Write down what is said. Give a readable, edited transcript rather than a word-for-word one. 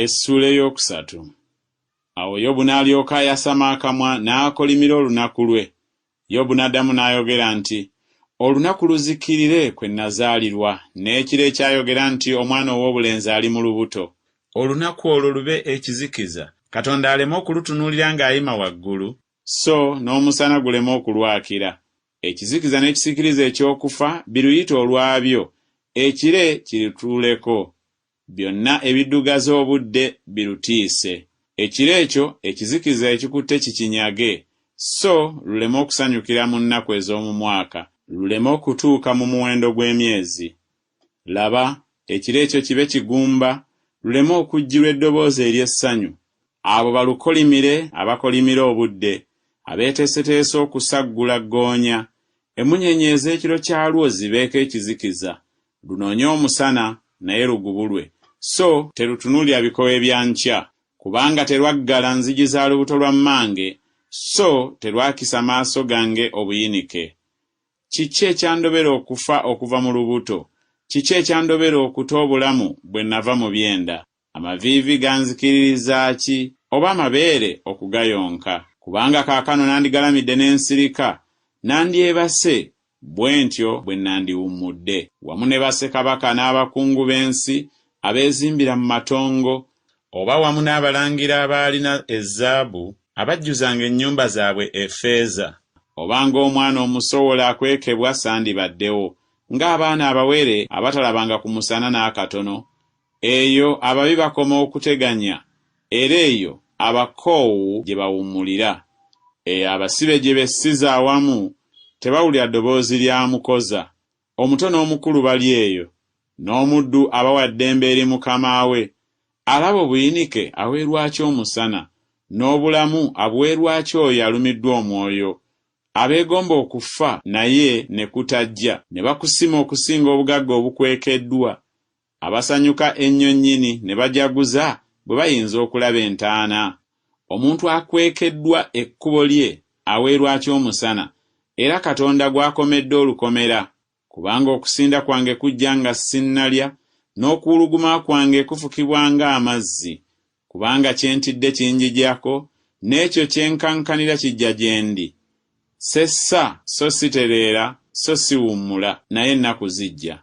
Essuula ey'okusatu. Awo Yobu n'alyoka ayasama akamwa n'akolimira olunaku lwe. Yobu n'addamu n'ayogera nti, Olunaku luzikirire kwe nnazaalirwa, n'ekiro ekyayogera nti omwana ow'obulenzi ali mu lubuto. Olunaku olwo lube ekizikiza, Katonda aleme okulutunuulira ng'ayima waggulu, so n'omusana guleme okulwakira. Ekizikiza n'ekisiikirize eky'okufa biruyite olwabyo, ekire kirutuuleko. Byonna ebiddugaza obudde birutiise. Ekiro ekyo ekizikiza ekikutte kikinyage, so luleme okusanyukira mu nnaku ez'omu mwaka, luleme okutuuka mu muwendo gw'emyezi. Laba, ekiro ekyo kibe kigumba, luleme okujjirwa eddoboozi ery'essanyu. Abo balukolimire abakolimira obudde, abeeteeseteese okusaggula ggoonya, emmunyeenye ez'ekiro kyalwo zibeeko ekizikiza, lunoonye omusana, naye lugubulwe, so terutunuulira bikowe bya nkya. Kubanga terwaggala nzigi za lubuto lwa mmange, so terwakisa maaso gange obuyinike. Kiki ekyandobera okufa okuva mu lubuto? Kiki ekyandobera okuta obulamu bwe nava mu byenda? Amaviivi ganzikiririza ki, oba amabeere okugayonka? Kubanga kaakano nandigalamidde ne nsirika, nandyebase, bwe ntyo bwe nandiwummudde. Wamu ne bassekabaka n'abakungu b'ensi abeezimbira mu matongo, oba wamu n'abalangira abaalina ezaabu, abajjuzanga ennyumba zaabwe effeeza. Oba ng'omwana omusowole akwekebwa sandibaddewo, ng'abaana abawere abatalabanga ku musana n'akatono, Eyo ababi bakoma okuteganya, era eyo abakoowu gye bawummulira. Eyo abasibe gye bessiza awamu, tebawulira ddoboozi lya mukoza. Omuto n'omukulu bali eyo, n'omuddu aba wa ddembe eri mukama we. Alaba obuyinike aweerwa ki omusana, n'obulamu abuweerwa ki oyo alumiddwa omwoyo? Abeegomba okufa naye ne kutajja, ne bakusima okusinga obugagga obukwekeddwa. Abasanyuka ennyo nnyini ne bajaguza bwe bayinza okulaba entaana? Omuntu akwekeddwa ekkubo lye aweerwa ki omusana, era Katonda gw'akomedde olukomera? Kubanga okusinda kwange kujja nga sinnalya, n'okuwuluguma kwange kufukibwa ng'amazzi. Kubanga kye ntidde kinjijako, n'ekyo kye nkankanira kijja gye ndi. Sessa, so sitereera, so siwummula, naye ennaku zijja.